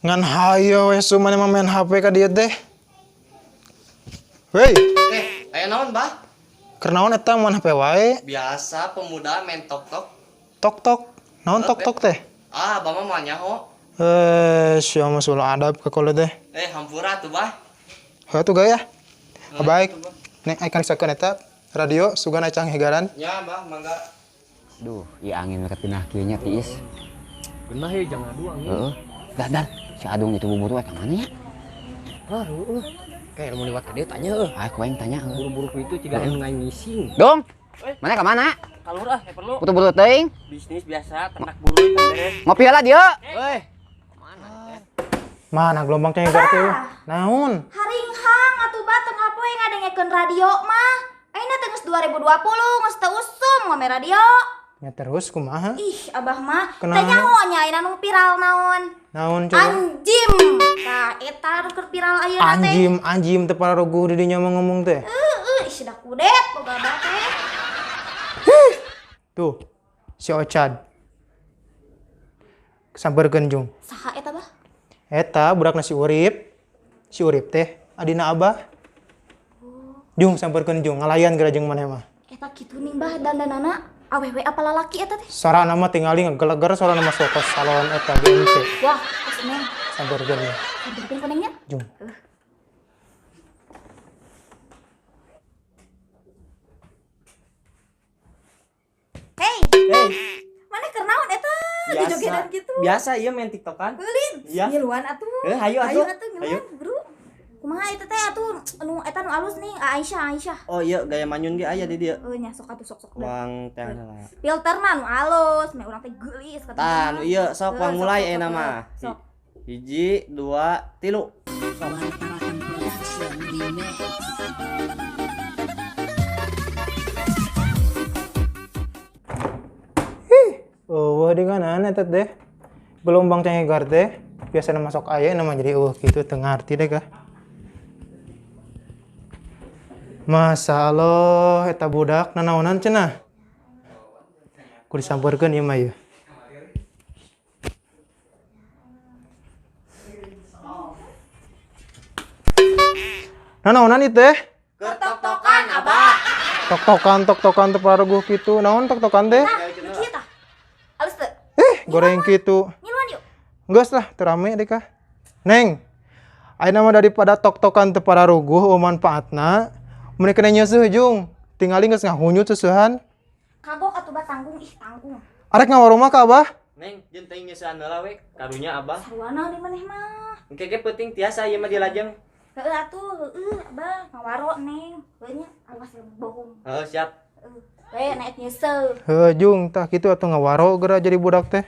Ngan hayo we maneh mah main HP ka dieu teh. Hei, Eh, aya naon, Bah? Keur naon eta main HP wae? Biasa pemuda main tok-tok. Tok tok. Naon tok tok teh? Ah, Abah mah moal nyaho. Eh, sia mah ulah adab ka kolot teh. Eh, hampura tuh, Bah. Heuh tuh gaya. Baik. Nek aing kariksakeun eta radio sugan acang hegaran. Ya, Bah, mangga. Duh, ieu angin ketinah kieu nya tiis. Genah ya jangan adu angin. Heeh. Dah, dah. Si Adung itu buburu ka mana ya? Ah, heueuh. Kayak mau lewat ka dieu tanya heuh. Ah, ku aing tanya heuh. Buru-buru ku itu ciga anu ngising. Dong. Mana ka mana? Kalur ah, ya perlu. Butuh-butuh teuing. Bisnis biasa, ternak buru beres. Ngopi heula dieu. Weh, Mana gelombang cengger teh? Naon? Haringhang atuh bah tengah poe ngadengekeun radio mah. Ayeuna teh geus 2020 geus teu usum ngome radio. Nya terus kumaha? Ih, abah mah teh Kunaon? nyaho nya ayeuna nu viral naon? Naon coba? Anjim. Tah eta nu keur viral ayeuna teh. Anjim, anjim teu pararuguh di dinya mah ngomong teh. Heueuh, ih da kudet boga abah teh. Tuh, si Ocad. Sampeurkeun jung. Saha eta bah? Eta budak si Urip. Si Urip teh adina abah. Jung sampeurkeun jung ngalayan geura jeung maneh mah. Eta kitu ning bah dandanana awewe apa lalaki eta teh? Sorana mah tingali ngegeleger sorana masuk ke salon eta GMC. Wah, geus neng. Sampeurkeun ya. Sampeurkeun ku neng nya. Jung. Hey, Hey, mana keur naon eta? Jojogedan kitu. Biasa iya main TikTokan. Ulin, Iya. ngiluan atuh. Eh, hayu Hayu atuh. atuh ngiluan, bro. Kumaha eta teh atuh anu eta nu alus nih, Aisyah, Aisyah. Oh iya, gaya manyun ge aya di dieu. Heuh nya sok atuh sok sok. Wang teh lah. Filterna nu alus, meh urang teh geulis kata. Tah, nu ieu sok wang mulai ayeuna mah. Sok. Hiji, dua, tilu. Eueuh di kanan eta teh. Gelombang cengegar teh biasana masuk aya nama jadi eueuh kitu teu ngarti deh kah. Masa Allah eta budak nanaonan cenah. Ku disampeurkeun ieu mah ieu. Nanaonan ieu teh? Keur tok-tokan, Abah. Tok-tokan, tok-tokan teu pararuguh kitu. Naon tok-tokan teh? Nah, nu kieu tah. Alus teu? Goreng kitu. Ngiluan yuk. Geus lah, teu rame deh kah. Neng, ayeuna mah daripada tok-tokan teu pararuguh eueuh manfaatna, mun kena nyeuseum jung. Tingali geus ngahunyut seusehan. Kagok atuh bah tanggung ih tanggung. Arek ngawarung mah ka Abah? Neng, jeung teuing nyeusehan heula we, karunya Abah. Sarwana di maneh mah. Engke ge peuting tiasa ieu mah dilajeng. Heueuh atuh, heueuh Abah ngawaro neng. Heueuh nya awas ya bohong. Heuh, siap. Heueuh. We naik nyeuseum. Heuh jung, tah kitu atuh ngawaro geura jadi budak teh.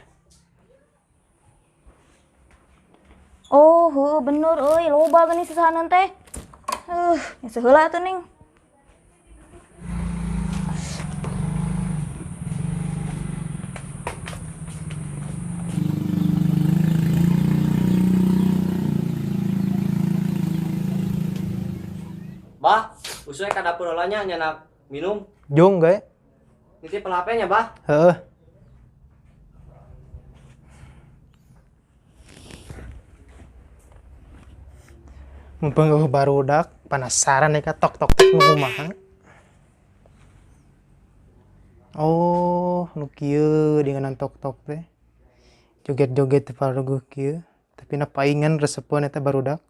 Oh, heueuh bener euy, loba geuning sesahanan teh. Heuh, nyeuseum heula atuh neng. Bah, usuy ka dapur heula nya nyanak minum. Jung gae. Nitip HP nya, Bah. Heueuh. Mumpung eueuh barudak, penasaran nih ka tok tok tok nu kumaha. Oh, nu kieu dinganan tok tok teh. Joget-joget teh pararuguh kieu, tapi na paingan resepeun eta barudak.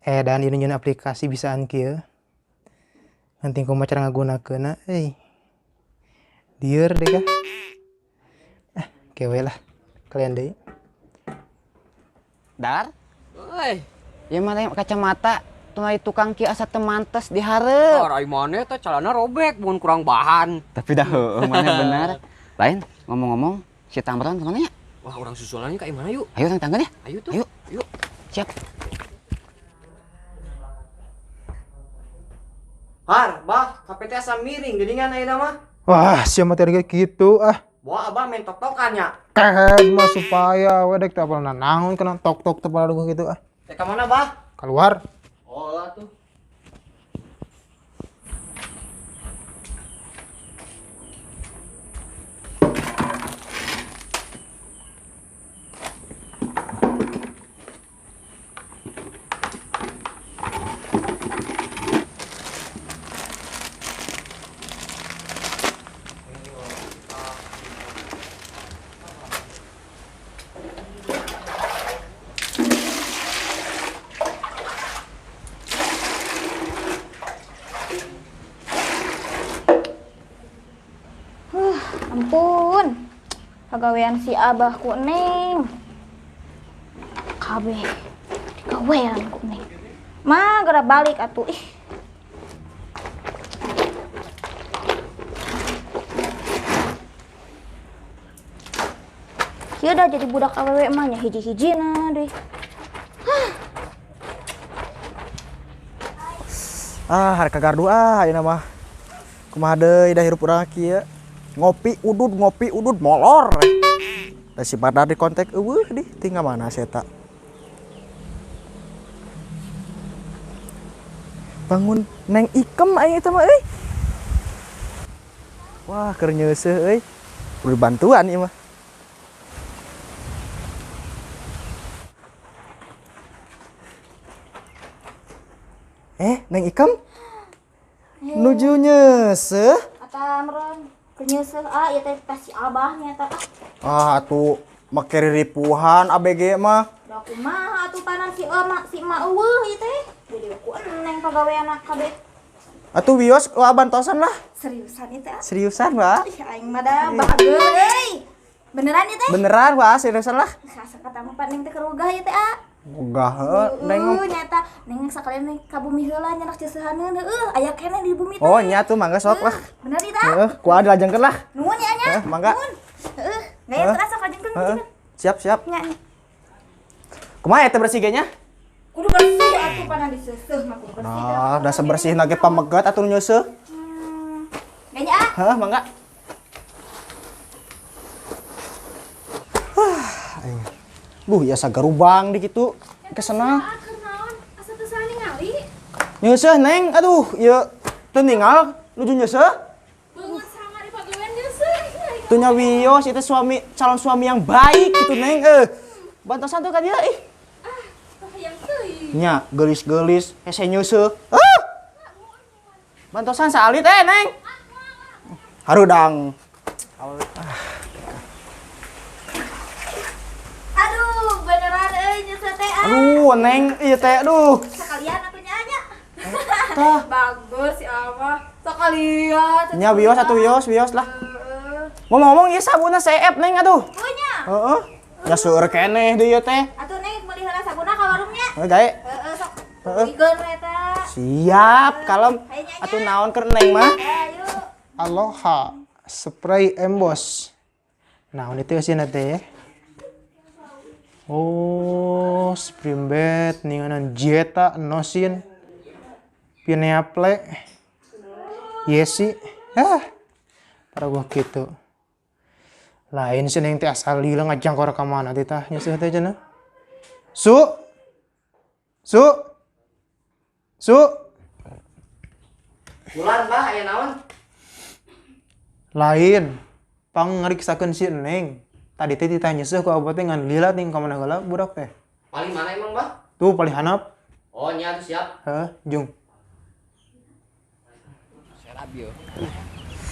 Dan ieu nyieun aplikasi bisaan kieu. Nanti kumaha cara ngagunakeunna euy. Lieur deh kah. Kewe lah. Kalian deui. Dar? Euy. Ieu mah kacamata tunai tukang kieu asa teu mantes dihareup. Oh, rai maneh teh calana robek mun kurang bahan. Tapi dah heueuh maneh bener. Lain ngomong-ngomong si Tamron kemana ya? Wah, urang susulan ka imana yuk? Ayo urang tanggeun ya. Ayo tuh. Ayo. Yuk. Siap. Har, Bah, HP teh asa miring geuningan ayeuna mah. Wah, sia mah teh kitu ah. Wah, Abah main tok-tokan nya. Kehed mah supaya we dek teh apal naon kena tok-tok teh pararuguh kitu ah. Teh ka mana, Bah? Keluar. Oh, atuh. Ampun. Pagawean si Abah ku Neng. Kabeh digawean ku Neng. Mah geura balik atuh ih. Kieu dah jadi budak awewe mah nya hiji-hijina deui. Ah, harga gardu ah ayeuna mah. Kumaha deui da hirup urang kieu. Ngopi udud molor. Da si Badar di kontak eueuh di tinggal mana si eta. Bangun Neng Ikem aing eta mah euy. Wah, keur nyeuseuh euy. Perlu bantuan ieu mah. Neng Ikem? Nuju nyeuseuh? Atamron, keur nyeuseuh ah ieu teh tas si Abah nya eta ah. Ah, atuh make riripuhan ABG mah. Da kumaha atuh panan si emak si emak eueuh ieu teh. Jadi ku Neng pagaweanna kabeh. Atuh wios wah bantosan lah. Seriusan ieu teh ah? Seriusan, Wak. Ih, aing mah da bahagia euy. Beneran ieu teh? Beneran, Wak, seriusan lah. Asa kata mah Neng teh kerugah ieu teh ah. Ogah heuh, Neng. Nyata Neng sakalian Neng ka bumi heula nyerak ceusehaneun heueuh aya keneh di bumi teh. Oh, nya tuh mangga sok lah. Bener ieu teh? Heeh, ku dilajengkeun lah. Nuhun nya nya. Heeh, mangga. Nuhun. Heeh, gaya teh asa kalajengkeun gitu. Siap, siap. Nya. Kumaha eta bersih ge nya? Kudu bersih atuh panan diseuseuh mah kudu bersih. Nah, da sebersih ge pameget atuh nyeuseuh. Gaya ah. Heeh, mangga. Aing. Duh, ya sagarubang di kitu kesena. Asa teu saha ningali? Nyeuseuh, Neng. Aduh, ieu teu ninggal nuju nyeuseuh. Beungeut sangar di pagawean nyeuseuh. Teu nya wios ieu teh suami calon suami yang baik gitu, Neng. Bantosan tuh ka dieu ih. Ah, hayang teuing. Nya, geulis-geulis hese nyeuseuh. Ah! Bantosan saalit Neng. Harudang. Aduh, beneran euy nyeuseuh teh ah. Aduh, Neng, ieu teh aduh. Sekalian atuh nya nya. Tah. Bagus si Abah. Sekalian. Nya wios atuh wios, wios lah. Ngomong-ngomong ieu sabunna seep, Neng atuh. Punya. Heeh. Nya seueur keneh deui ieu teh. Atuh Neng meuli heula sabunna ka warungnya. Heuh, gae. Heeh, sok. Heeh. Tuluikeun we eta. Siap, kalem. Hayu nya. Atuh naon keur Neng mah? Ayo. Aloha spray emboss. Naon itu sih teh? Oh, spring bed ninganan Jetta, Nosin, Pineapple, Yesi. Ah, para gua gitu. Lain sih neng teh asal lila ngajangkor ka mana teh tah nyeuseuh teh cenah. Su. Su. Su. Bulan bah aya naon? Lain. Pang ngariksakeun si Neng. Tadi teh ditanya seuh ku abah teh ngan lila ting ka mana heula budak teh. Paling mana emang bah? Tuh paling hanap. Oh nya tuh siap. Heeh, jung.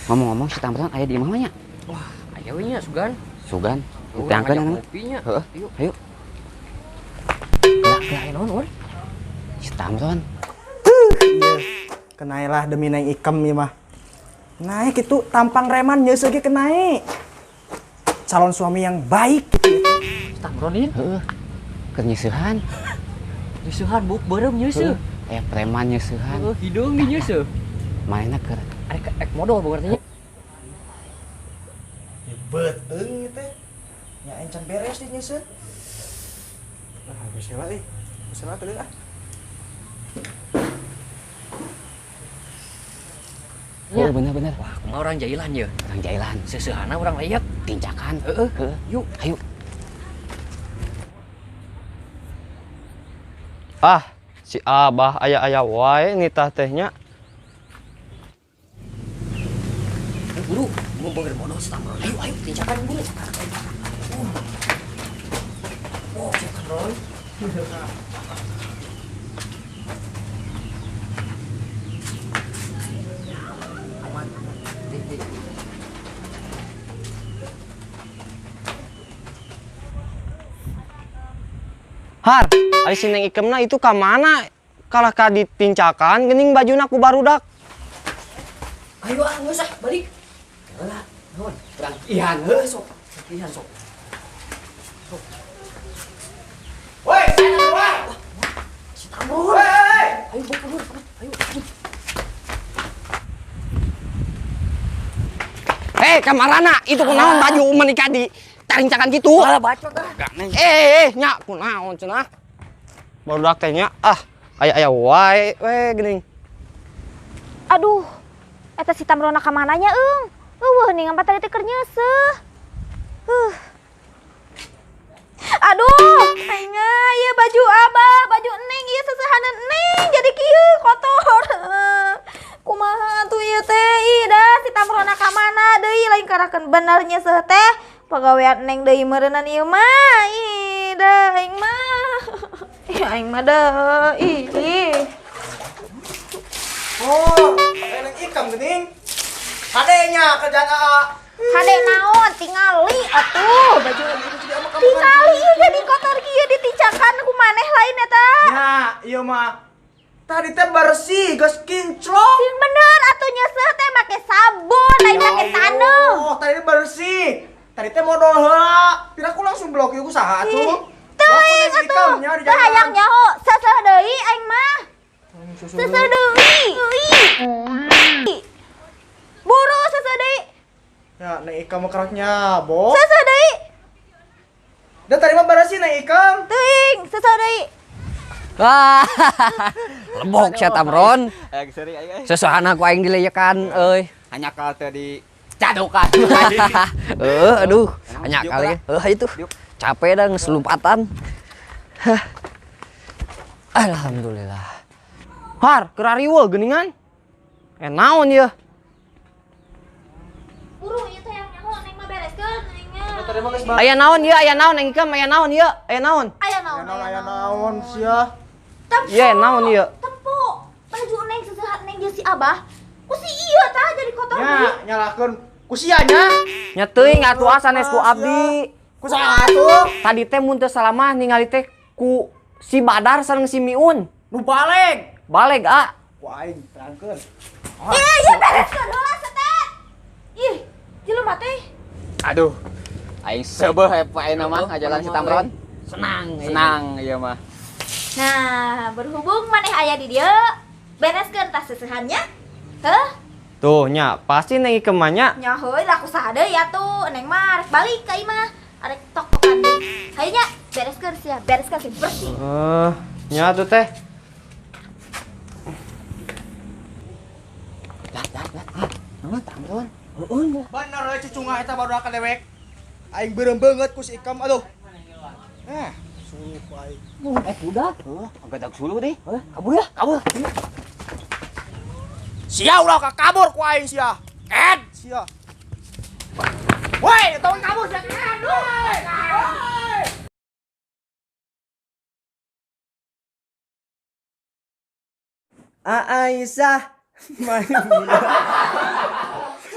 Ngomong-ngomong si Tamron aya di imah mah nya? Wah, aya we nya sugan. Sugan. Ditangkeun anu. Kopinya. Heeh, yuk. Ayo. Lah, aya naon euy? Si Tamron. Iya. Kenailah demi Neng Ikem ieu mah. Naik itu tampang reman nyeuseuh ge kenaik. Calon suami yang baik gitu ya. Si Tamron ieu. Heeh. Keur nyeusehan. Nyeusehan buk beureum nyeuseuh. Aya preman nyeusehan. Heeh, hideung di nyeuseuh. Manehna keur arek ek modal boga teh nya. Beuteung teh. Nya encan beres di nyeuseuh. Ah, geus heula euy. Geus heula teu ah. Oh, bener-bener. Wah, kumaha orang jailan ye? Orang jailan. Seuseuhana urang layak. Tinjakan. Heeh. Heeh. Yuk. Ayo. Ah, si Abah aya-aya wae nitah teh nya. Buru, mau bongkar modal si Tamron. Ayo, ayo, tinjakan buru. Oh, si Tamron. Aman. Har, ari si Neng Ikemna itu ka mana? Kalah ka ditincakan geuning bajuna ku barudak. Ayo ah, geus ah, balik. Heula, Naon? Rangkihan heuh sok. Rangkihan sok. Woi, saya keluar. Si Tamron. Woi. Ayo bawa kabur. Ayo. Hei, kamarana itu kunaon baju menikah di tarincakan gitu. Alah bacot ah. Nya kunaon cenah. Barudak teh nya ah, aya-aya wae we geuning. Aduh, eta si Tamrona ka mana nya eung? Eueuh nih ngampat tadi teh keur nyeuseuh. Aduh, aing ieu baju abah, baju neng ieu seseuhaneun neng jadi kieu kotor. Kumaha tuh ieu teh? Ih dah si Tamrona ka mana deui lain karakeun bener nyeuseuh teh. Pagawean neng deui meureunnan ieu mah. Ih dah aing mah. Ih aing mah dah. Ih. Oh, neng ikam geuning. Hadenya kerjaan AA. Hade naon tingali atuh baju tingali ieu jadi kotor kieu ditincakan ku maneh lain eta. Nya, ieu mah tadi teh bersih, geus kinclong. Sing bener atuh nyeuseuh teh make sabun lain make taneuh. Oh, tadi bersih. Tadi teh modal heula. Piraku langsung blok ieu ku saha atuh? Teuing atuh. Teu hayang nyaho, seseuh deui aing mah. Seseuh deui. Buru seseuh deui. Ya, neng ikam mah kerak nyabok. Seseuh deui. Dan tadi mah bersih neng ikam. Teuing, seseuh deui. Wah, lebok sia Tamron. Aing seri aing. Sesehana ku aing dileyekan euy. Hanya kal teh di cadukan. Heeh, aduh, hanya kali. Heuh itu. Capek dah geus lompatan. Alhamdulillah. Har, keur ariweuh geuningan. Naon ieu? Buru ieu teh yang nyaho neng mah bereskeun aing mah. Tadi mah geus beres. Aya naon ieu? Aya naon neng ikam? Aya naon ieu? Aya naon? Aya naon? Aya naon sia? Tempo. Iya, naon ieu? Tempo. Baju neng sesehat neng jeung si Abah. Ku si ieu tah jadi kotor Nya, deui. nyalahkeun ku sia nya. Nya teuing atuh sanes ku abdi. Ku saha atuh? Tadi teh mun teu salah mah ningali teh ku si Badar sareng si Miun. Nu baleg. Baleg, ah. Ku aing terangkeun. Ih, ieu bereskeun heula setet. Ih, jelema teh. Aduh. Aing seubeuh we ayeuna mah ngajalan si Tamron. Senang. Senang ieu mah. Nah, berhubung maneh aya di dieu, bereskeun tas seseuhannya. Heuh? Tuh nya, pasti neng ikam mah nya. Nya heuy lah ku saha deui atuh, neng mah arek balik ka imah, arek tok-tokan deui. Hayu nya, bereskeun sia, bereskeun sih bersih. Nya atuh teh. Lah. Naon Tamron? Bener we cucungah eta baru ka dewek. Aing beureum beungeut ku si ikam aduh. Suluh ku aing. Budak. Heuh, agak suluh deh. Kabur ya, kabur. Sia ulah ka kabur ku aing sia. Ed sia. Woi, tong kabur sia. Ed, woi. Aisyah. Maimunah.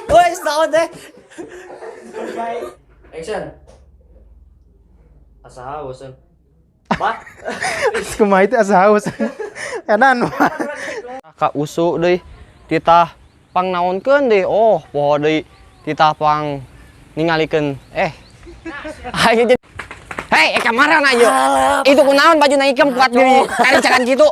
Woi, salah deh. Action. Asa haus. Bah, Kumaha itu asa haus. Edan mah. ka usu deui titah pang naonkeun deui. Oh, poho deui titah pang ningalikeun. Ayo jadi. Hei, kamarana ieu? Itu kunaon baju nang ikam kuat diri tarincakan kitu.